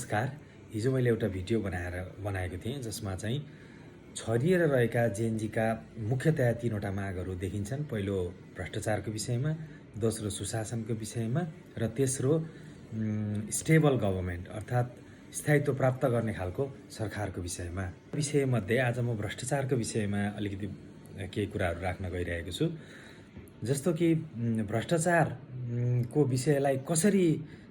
नमस्कार। हिजो मैले एउटा भिडियो बनाएको थिएँ जसमा चाहिँ छरिएर रहेका जेएनजीका मुख्यतया 3वटा मागहरू देखिन्छन्। पहिलो भ्रष्टाचारको विषयमा, दोस्रो सुशासनको विषयमा र तेस्रो स्टेबल गभर्मेन्ट अर्थात् स्थायित्व प्राप्त गर्ने खालको सरकारको विषयमध्ये आज म भ्रष्टाचारको विषयमा अलिकति केही कुराहरू राख्न गइरहेको छु। जस्तो कि भ्रष्टाचारको विषयलाई कसरी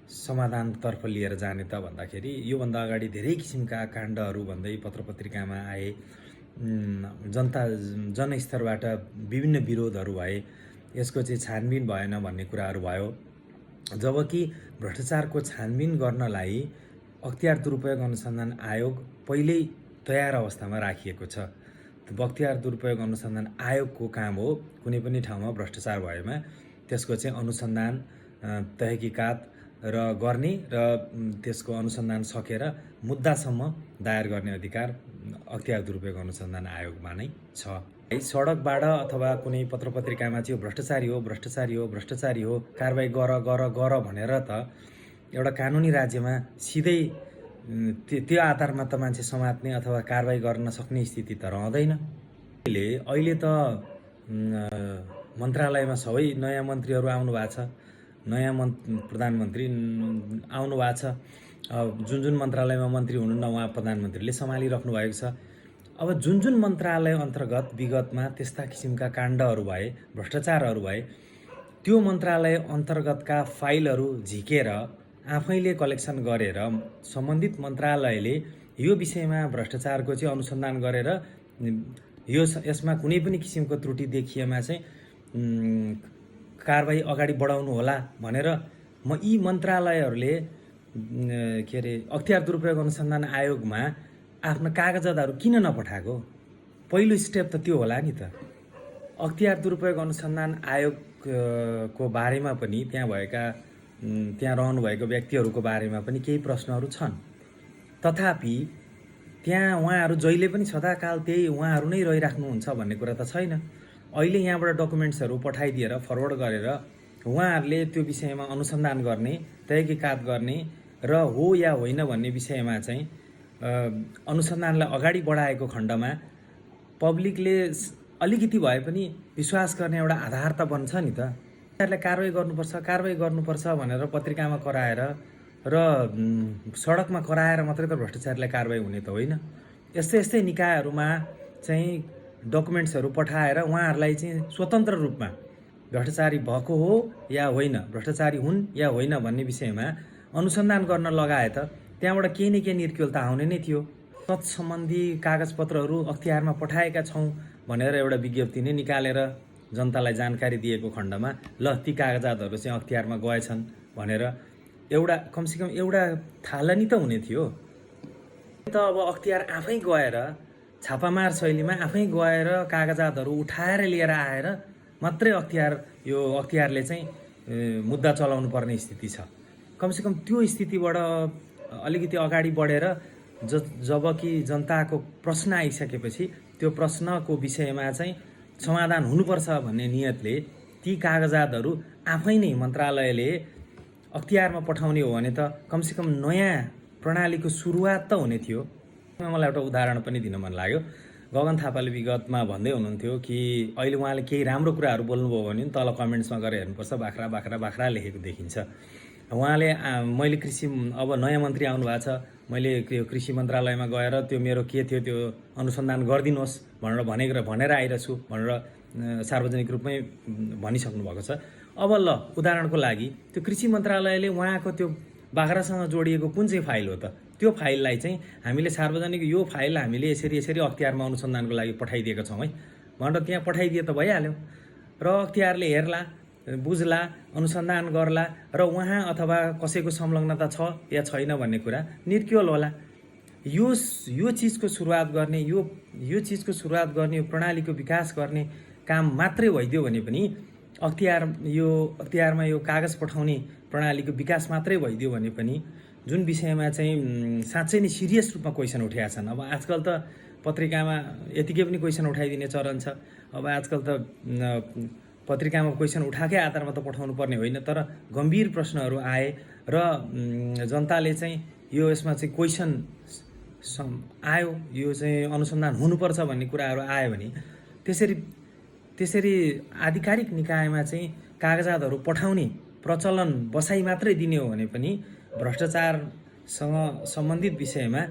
समाधानतर्फ लिएर जाने त भन्दाखेरि योभन्दा अगाडि धेरै किसिमका काण्डहरू भन्दै पत्रपत्रिकामा आए, जनस्तरबाट विभिन्न विरोधहरू भए, यसको चाहिँ छानबिन भएन भन्ने कुराहरू भयो। जबकि भ्रष्टाचारको छानबिन गर्नलाई अख्तियार दुरुपयोग अनुसन्धान आयोग पहिल्यै तयार अवस्थामा राखिएको छ। अख्तियार दुरुपयोग अनुसन्धान आयोगको काम हो कुनै पनि ठाउँमा भ्रष्टाचार भएमा त्यसको चाहिँ अनुसन्धान, तहकिकात गर्ने र त्यसको अनुसन्धान सकेर मुद्दासम्म दायर गर्ने अधिकार अख्तियार दुरुपयोग अनुसन्धान आयोगमा नै छ। सडकबाट अथवा कुनै पत्रपत्रिकामा चाहिँ भ्रष्टाचारी हो कारबाही गर भनेर त एउटा कानुनी राज्यमा सिधै त्यो आधारमा त मान्छे समात्ने अथवा कारबाही गर्न सक्ने स्थिति त रहँदैन। अहिले त मन्त्रालयमा सबै नयाँ मन्त्रीहरू आउनु भएको छ, नयाँ प्रधानमन्त्री आउनु भएको छ। जुन मन्त्रालयमा मन्त्री हुनुहुन्न उहाँ प्रधानमन्त्रीले सम्हालिराख्नु भएको छ। अब जुन मन्त्रालय अन्तर्गत विगतमा त्यस्ता किसिमका काण्डहरू भए, भ्रष्टाचारहरू भए, त्यो मन्त्रालय अन्तर्गतका फाइलहरू झिकेर आफैले कलेक्सन गरेर सम्बन्धित मन्त्रालयले यो विषयमा भ्रष्टाचारको चाहिँ अनुसन्धान गरेर यसमा कुनै पनि किसिमको त्रुटि देखिएमा चाहिँ कारबाही अगाडि बढाउनु होला भनेर यी मन्त्रालयहरूले अख्तियार दुरुपयोग अनुसन्धान आयोगमा आफ्नो कागजातहरू किन नपठाएको? पहिलो स्टेप त त्यो होला नि त। अख्तियार दुरुपयोग अनुसन्धान आयोगको बारेमा पनि त्यहाँ रहनुभएको व्यक्तिहरूको बारेमा पनि केही प्रश्नहरू छन्। तथापि त्यहाँ उहाँहरू जहिले पनि सदाकाल त्यही उहाँहरू नै रहिराख्नुहुन्छ भन्ने कुरा त छैन। अहिले यहाँबाट डकुमेन्ट्सहरू पठाइदिएर फरवर्ड गरेर उहाँहरूले त्यो विषयमा अनुसन्धान गर्ने, तहकिकात गर्ने र हो या होइन भन्ने विषयमा चाहिँ अनुसन्धानलाई अगाडि बढाएको खण्डमा पब्लिकले अलिकति भए पनि विश्वास गर्ने एउटा आधार त बन्छ नि त। कारबाही गर्नुपर्छ भनेर पत्रिकामा कराएर र सडकमा कराएर मात्रै त भ्रष्टाचारीलाई कारबाही हुने त होइन। यस्तै निकायहरूमा चाहिँ डकुमेन्ट्सहरू पठाएर उहाँहरूलाई चाहिँ स्वतन्त्र रूपमा भ्रष्टाचारी भएको हो या होइन, भ्रष्टाचारी हुन् या होइन भन्ने विषयमा अनुसन्धान गर्न लगाए त त्यहाँबाट केही न केही निर्क्युल त आउने नै थियो। तत्सम्बन्धी कागजपत्रहरू अख्तियारमा पठाएका छौँ भनेर एउटा विज्ञप्ति नै निकालेर जनतालाई जानकारी दिएको खण्डमा ल ती कागजातहरू चाहिँ अख्तियारमा गएछन् भनेर कमसेकम एउटा थालनी त हुने थियो। त अब अख्तियार आफै गएर छापामार शैलीमा आफै गएर कागजातहरू उठाएर लिएर आएर मात्रै अख्तियारले चाहिँ मुद्दा चलाउनु पर्ने स्थिति छ। कमसेकम त्यो स्थितिबाट अलिकति अगाडि बढेर जबकि जनताको प्रश्न आइसकेपछि त्यो प्रश्नको विषयमा चाहिँ समाधान हुनुपर्छ भन्ने नियतले ती कागजातहरू आफै नै मन्त्रालयले अख्तियारमा पठाउने हो भने त कमसेकम नयाँ प्रणालीको सुरुवात त हुने थियो। मलाई एउटा उदाहरण पनि दिन मन लाग्यो। गगन थापाले विगतमा भन्दै हुनुहुन्थ्यो कि अहिले उहाँले केही राम्रो कुराहरू बोल्नुभयो भने तल कमेन्ट्समा गएर हेर्नुपर्छ, बाख्रा लेखेको देखिन्छ। उहाँले मैले अब नयाँ मन्त्री आउनु भएको छ, मैले कृषि मन्त्रालयमा गएर त्यो मेरो के थियो त्यो अनुसन्धान गरिदिनुहोस् भनेर आइरहेछु भनेर सार्वजनिक रूपमै भनिसक्नु भएको छ। अब ल उदाहरणको लागि त्यो कृषि मन्त्रालयले उहाँको त्यो बाख्रासँग जोडिएको कुन चाहिँ फाइल हो त? त्यो फाइललाई चाहिँ हामीले सार्वजनिक यो फाइल हामीले यसरी अख्तियारमा अनुसन्धानको लागि पठाइदिएका छौँ है भनेर त्यहाँ पठाइदिए त भइहाल्यो र अख्तियारले हेर्ला, बुझ्ला, अनुसन्धान गर्ला र उहाँ अथवा कसैको संलग्नता छ या छैन भन्ने कुरा निर्क्युल होला। यो चिजको सुरुवात गर्ने यो प्रणालीको विकास गर्ने काम मात्रै भइदियो भने पनि अख्तियारमा यो कागज पठाउने प्रणालीको विकास मात्रै भइदियो भने पनि जुन विषयमा चाहिँ साँच्चै नै सिरियस रूपमा क्वेसन उठाएका छन्। अब आजकल त पत्रिकामा यतिकै पनि क्वेसन उठाइदिने चलन छ। अब आजकल त पत्रिकामा क्वेसन उठाएकै आधारमा त पठाउनु पर्ने होइन, तर गम्भीर प्रश्नहरू आए र जनताले चाहिँ यो यसमा चाहिँ क्वेसन आयो, यो चाहिँ अनुसन्धान हुनुपर्छ भन्ने कुराहरू आयो भने त्यसरी आधिकारिक निकायमा चाहिँ कागजातहरू पठाउने प्रचलन बसाइ मात्रै दिने हो भने पनि भ्रष्टाचारसँग सम्बन्धित विषयमा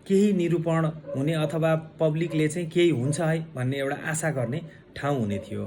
केही निरूपण हुने अथवा पब्लिकले चाहिँ केही हुन्छ है भन्ने एउटा आशा गर्ने ठाउँ हुने थियो।